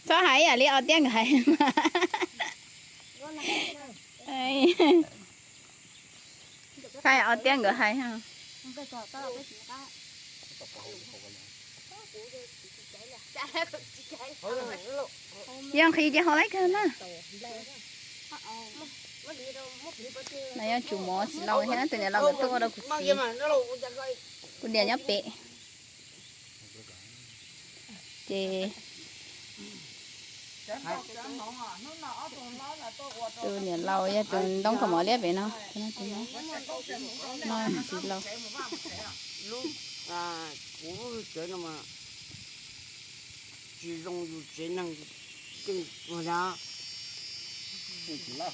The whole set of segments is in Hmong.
Txhob hais ib yam li ob tiab nkawd hais. Txhob hais ob tiab nkawd hais. Yog nqhis ces haus laib kawg na. No yog tsum mov txiv laus thiab tus niam laus nkawd tuaj ua rau kuv txiv. Kuv niam nyob pem. Ces tus niam laus yog tus ntoo kaus mom liab pem no. No txiv laus. Kuv tsev no mas tsis zoo yus tsev neeg. Txiv laus tus hnav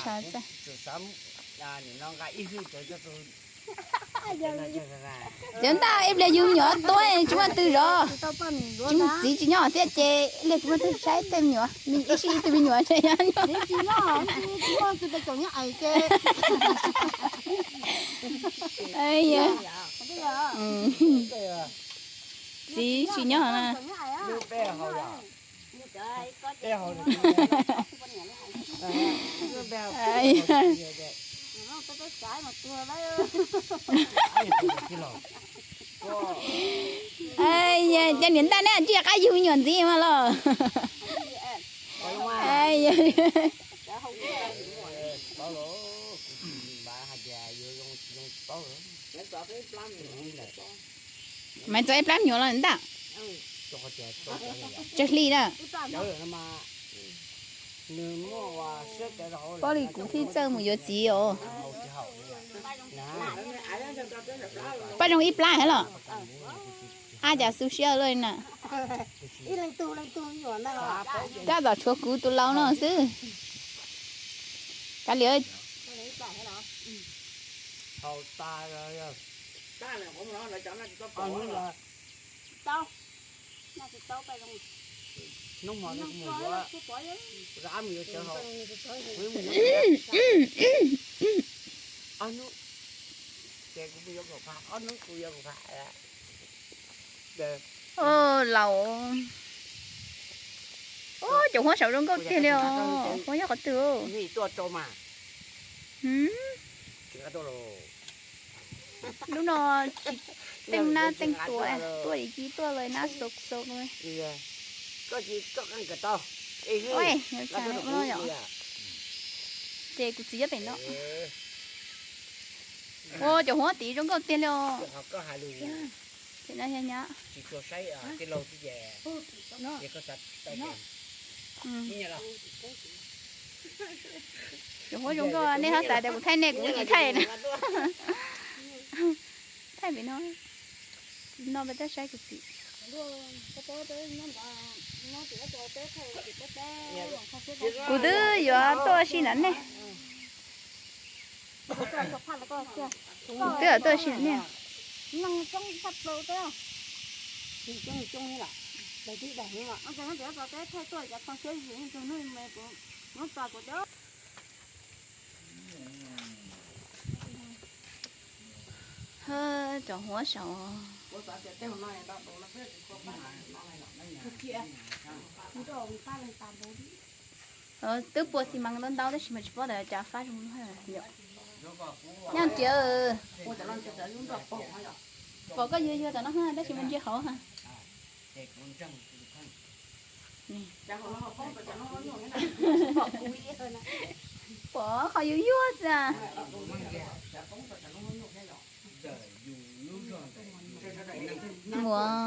sab xwb. Txiv ntaj ib pliag yug me nyuam tuaj tsis muaj leej twg zov. Tsis muaj txiv tsis nyob thiab ces ib pliag tsis muaj leej twg saib tej me nyuam, ib sij ib tug me nyuam nyob. Txiv tsis nyob na. Cov niam ntaj neb tsis qab yug me nyuam ntxiv mas los. Maiv txog ib plab me nyuam los ntag. Tsawg hli na. Pab li kuv thiaj txawj mus yuav txiv os. Paj zoo ib plab thiab los? Ab, cas xu siab luaj li na. Tab tom tshuav kuv tus laus no xwb. Kav liam. Laus. Cov huab saum zoo nkauj tiag li os. Huab nyob qhov twg? Lub no teej nab teej tuaj, tuaj ib ci tuaj lawm nab xau xau. Ces kuv txiv nyob pem no. Ua cov huab tid zoo nkauj tiag li os. Ces no yog nyab. Cov huab zoo nkauj nej txhob xav tias kuv thaij nej kuv tsis thaij na. Thaij pem no. No peb txhob saib kuv txiv. Kuv twb yuav tuaj si ntawm nej. Twb yuav tuaj si ntawm nej. Cov huab saum. Twb pua xi mas ntau ntau tab sis mas tsis paub tias cas fab zoo. Nyob tiag. Pom koj yuag yuag tom no tab sis mas ntsia hauv ha. Pom qhov yuag yuag xwb. Muam.